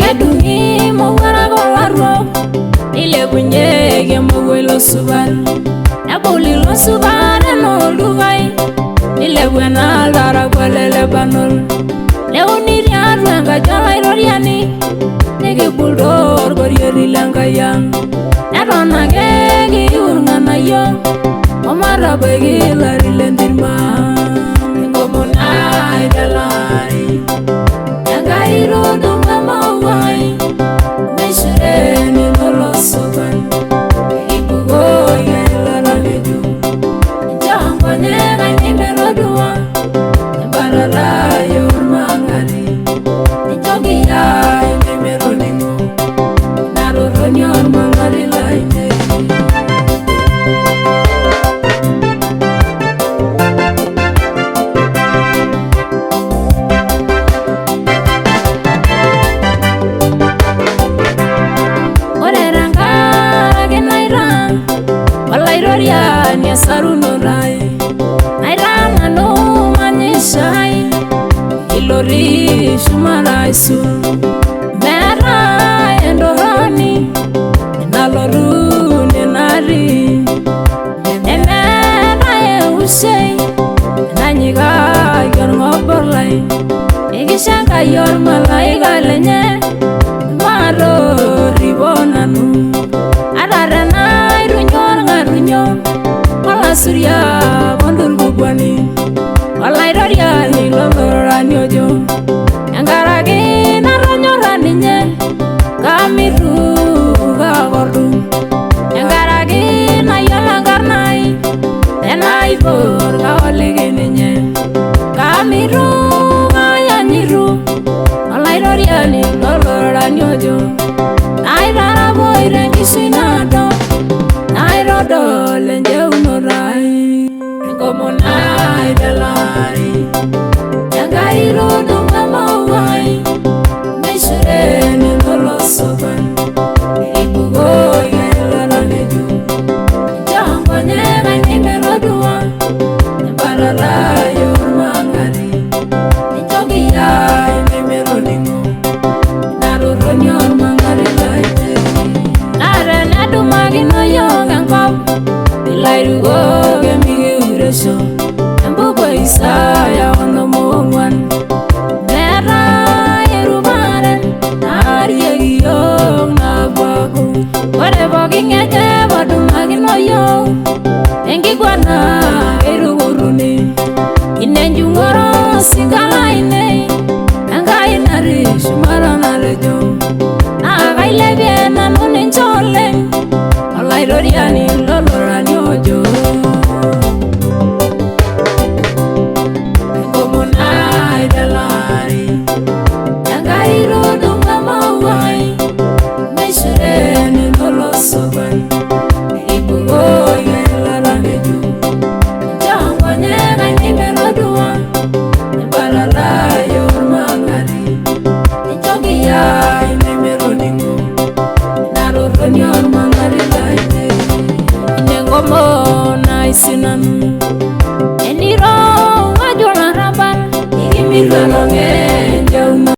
Kedung'i mowuarak olaruok neilepunyeki emowuo ilo supat. Nebul ilo supat enaa oldukai neilepu enaa iltarakwa le Lebanon. Neuni tiatua enkaji olaitoriani nikibul toorkorioti lenkai ang'. Neton ake kiiu irng'anayio omatabaiki ilarin lentirma. Enkomono ai telaari Enkai tudumu emauai meisho elo supat. Ibukoki eilata ng'ejuk nchoo nkonyek ainei metodua embatata ai ormang'ati. Nincho nkiyiaa ainei metoning'o ina torroni ormang'ati lainei. Ore tenkaraki naitaa olaitoriani esarunoto ai, naitaa nanu manyisho ai ilotii shumata aisul. Meetae entorroni nalotu ine natii, nemeetae eushei nanyikaki orng'obor lai. Ekisho Enkai ormalaika lenye matorripo nanu. Ata tenaitunyia orng'atunyo olasuriak ondurkukuani, olaitoriani lolorani ojo enkaraki natonyorra ninye kamitu kakordu. Enkaraki nayiolo enkarna ai tenaipot kaoliki ninye. Kamitu kayanyitu olaitoriani lolorani ojo naitarapoi tenkishui naado naitodol enjeunoto ai. Enkomono ai telaari Enkai tudumu emauai meisho elo supat. Ibukoki eilata ng'ejuk nchoo nkonyek ainei metodua embatata ai ormang'ati. Nincho nkiyiaa ainei metoning'o ina torroni ormang'ati lainei. Naa tenedumakino yiok enkop ilairukok emikiuresho. Embuku e Isaya 54. Meetae erupare naarieki yiok naapuaku. Ore pooki ng'ejep odumakino yiok tenkiguana keitukurruni. Ina enjung'ore osinka lainei Enkai natii shumata natejo. Naa kailepie nanu ninche oleng' olaitoriani lolorani ojo. Enkomono ai telaari Enkai tudumu emauai meisho elo supat. Ibukoki eilata ng'ejuk nchoo nkonyek ainei metodua embatata ai ormang'ati. Nincho nkiyiaa ainei metoning'o ina torroni ormang'ati lainei. Ina enkomono ai sinanu enirowuaju olarrabal ikimitu elong' enjeunoto.